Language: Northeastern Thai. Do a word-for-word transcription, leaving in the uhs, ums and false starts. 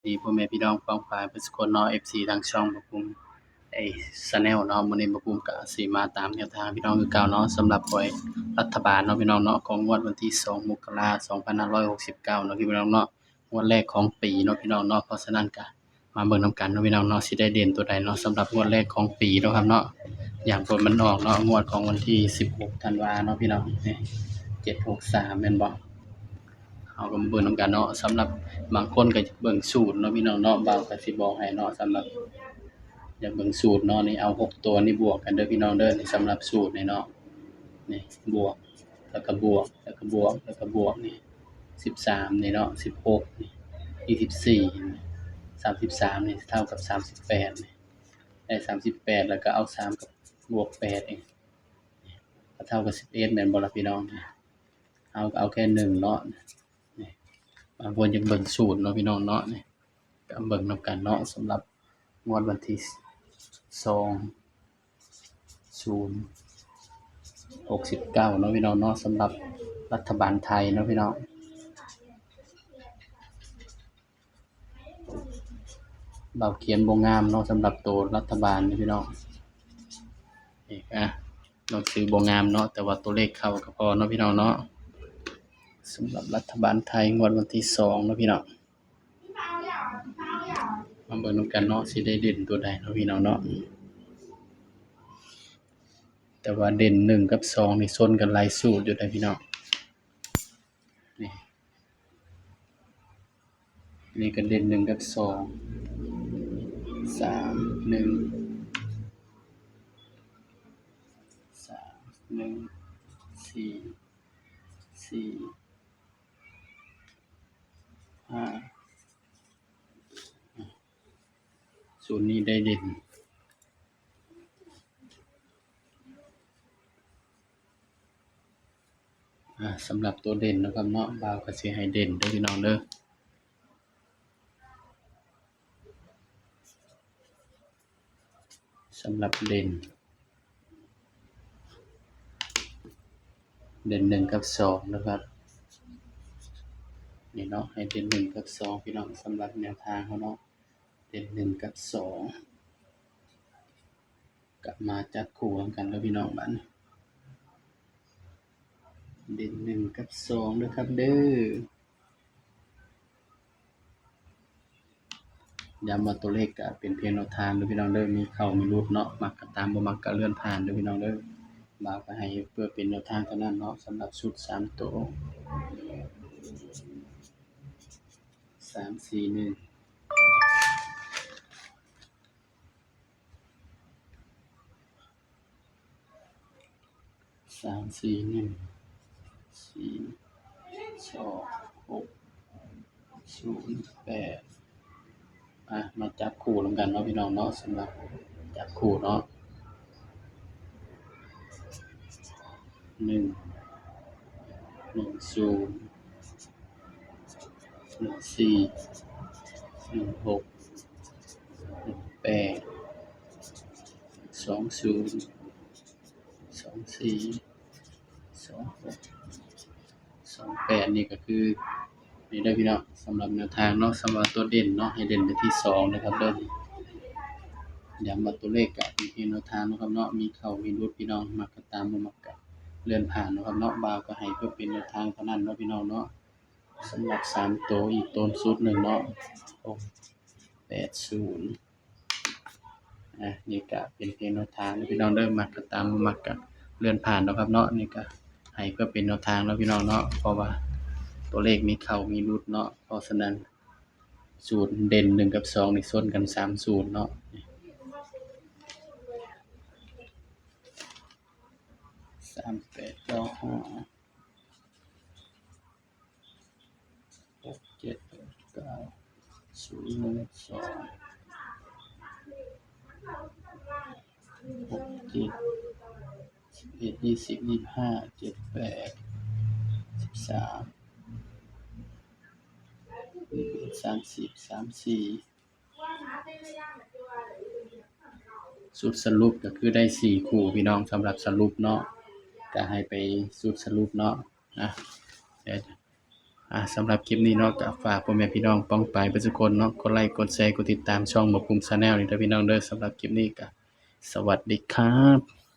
ดีพ่อแม่พี่น้องป้องปายเพื่อนสุคนเนาะ เอฟซี ทางช่องบ่าวภูมิ ไอ้ Channel เนาะ มื้อนี้บ่าวภูมิก็สิมาตามแนวทางพี่น้องคือเก่าเนาะ สำหรับหวยรัฐบาลเนาะพี่น้องเนาะ ของงวดวันที่สองมกราคมสองพันห้าร้อยหกสิบเก้าเนาะพี่น้องเนาะ งวดแรกของปีเนาะพี่น้องเนาะ เพราะฉะนั้นก็มาเบิ่งนำกันเนาะพี่น้องเนาะ สิได้เด่นตัวใดเนาะ สำหรับงวดแรกของปีเนาะครับเนาะ อย่างตัวมันออกเนาะ งวดของวันที่สิบหกธันวาเนาะพี่น้อง นี่ เจ็ดหกสาม แม่นบ่ เฮาก็มาเบิ่งนำกันเนาะ สำหรับบางคนก็อยากเบิ่งสูตรเนาะพี่น้องเนาะ บ่าวก็สิบอกให้เนาะ สำหรับอยากเบิ่งสูตรเนาะ นี่เอาหกตัวนี่บวกกันเด้อพี่น้องเด้อ นี่สำหรับสูตรนี่เนาะ นี่บวก แล้วก็บวก แล้วก็บวก แล้วก็บวก นี่สิบสาม นี่เนาะ สิบหก นี่ ยี่สิบสี่ นี่ สามสิบสาม นี่เท่ากับสามสิบแปด นี่ ได้สามสิบแปด แล้วก็เอาสามกับบวกแปด นี่ ก็เท่ากับสิบเอ็ด แม่นบ่ล่ะพี่น้อง นี่ เอาก็เอาแค่หนึ่งเนาะ นี่ บางคนอยากเบิ่งสูตรเนาะพี่น้องเนาะ นี่ ก็เบิ่งนำกันเนาะ สำหรับงวดวันที่สอง ศูนย์ หกสิบเก้าเนาะพี่น้องเนาะ สำหรับรัฐบาลไทยเนาะพี่น้อง บ่าวเขียนบ่งามเนาะ สำหรับตัวรัฐบาลนี่พี่น้อง นี่ อ่ะ หนังสือบ่งามเนาะ แต่ว่าตัวเลขเข้าก็พอเนาะพี่น้องเนาะ สำหรับรัฐบาลไทยงวดวันที่สองเนาะพี่น้อง มาเบิ่งนำกันเนาะ สิได้เด่นตัวใดเนาะพี่น้องเนาะ แต่ว่าเด่นหนึ่งกับสองนี่ชนกันหลายสูตรอยู่เด้อพี่น้อง นี่ นี่ก็เด่นหนึ่งกับสอง สาม หนึ่ง สาม หนึ่ง สี่ สี่ ห้า สูตรนี้ได้เด่น อ่า สำหรับตัวเด่นนะครับเนาะ บ่าวก็สิให้เด่นเด้อพี่น้องเด้อ สำหรับเด่น เด่นหนึ่งกับสองนะครับ นี่เนาะ ให้เด่นหนึ่งกับสองพี่น้อง สำหรับแนวทางเขาเนาะ เด่นหนึ่งกับสอง กลับมาจับคู่กันแล้วพี่น้อง บัดนี้ เด่นหนึ่งกับสองเด้อครับเด้อ ย้ำว่าตัวเลขก็เป็นเพียงแนวทางเด้อพี่น้องเด้อ มีเข้ามีหลุดเนาะ มักก็ตาม บ่มักก็เลื่อนผ่านเด้อพี่น้องเด้อ บ่าวก็ให้เพื่อเป็นแนวทางเท่านั้นเนาะ สำหรับชุดสามตัว สาม สี่ หนึ่ง สาม สี่ หนึ่ง สี่ สอง หก ศูนย์ แปด อ่ะ มาจับคู่นำกันเนาะพี่น้องเนาะ สำหรับจับคู่เนาะ หนึ่ง หนึ่ง ศูนย์ หนึ่ง สี่ หนึ่ง หก หนึ่ง แปด สอง ศูนย์ สอง สี่ สอง หก สอง แปด นี่ก็คือ นี่เด้อพี่น้อง สำหรับแนวทางเนาะ สำหรับตัวเด่นเนาะ ให้เด่นไปที่สองนะครับเด้อ ย้ำว่าตัวเลขก็เป็นเพียงแนวทางนะครับเนาะ มีเข้ามีหลุดพี่น้อง มักก็ตาม บ่มักก็เลื่อนผ่านนะครับเนาะ บ่าวก็ให้เพื่อเป็นแนวทางเท่านั้นเนาะพี่น้องเนาะ สำหรับสามตัวอีกตัวชุดหนึ่งเนาะ หก แปด ศูนย์ อ่ะ นี่ก็เป็นเพียงแนวทางนะพี่น้องเด้อ มักก็ตาม บ่มักก็เลื่อนผ่านเนาะครับเนาะ นี่ก็ให้เพื่อเป็นแนวทางเนาะพี่น้องเนาะ เพราะว่าตัวเลขมีเข้ามีหลุดเนาะ เพราะฉะนั้นสูตรเด่นหนึ่งกับสองนี่ชนกันสามสูตรเนาะ สาม แปด เก้า ห้า หก เจ็ด แปด เก้า ศูนย์ หนึ่ง สอง หก เจ็ด สิบเอ็ด ยี่สิบ ยี่สิบห้า เจ็ด แปด สิบสาม ยี่สิบเอ็ด สามสิบ สามสี่ ชุดสรุปก็คือได้สี่คู่พี่น้อง สำหรับสรุปเนาะ ก็ให้ไปชุดสรุปเนาะ นะ เดี๋ยว อ่า สำหรับคลิปนี้เนาะ ก็ฝากพ่อแม่พี่น้องป้องปายเบิดทุกคนเนาะ กดไลค์ กดแชร์ กดติดตามช่องหมอภูมิ Channel นี่เด้อพี่น้องเด้อ สำหรับคลิปนี้ก็สวัสดีครับ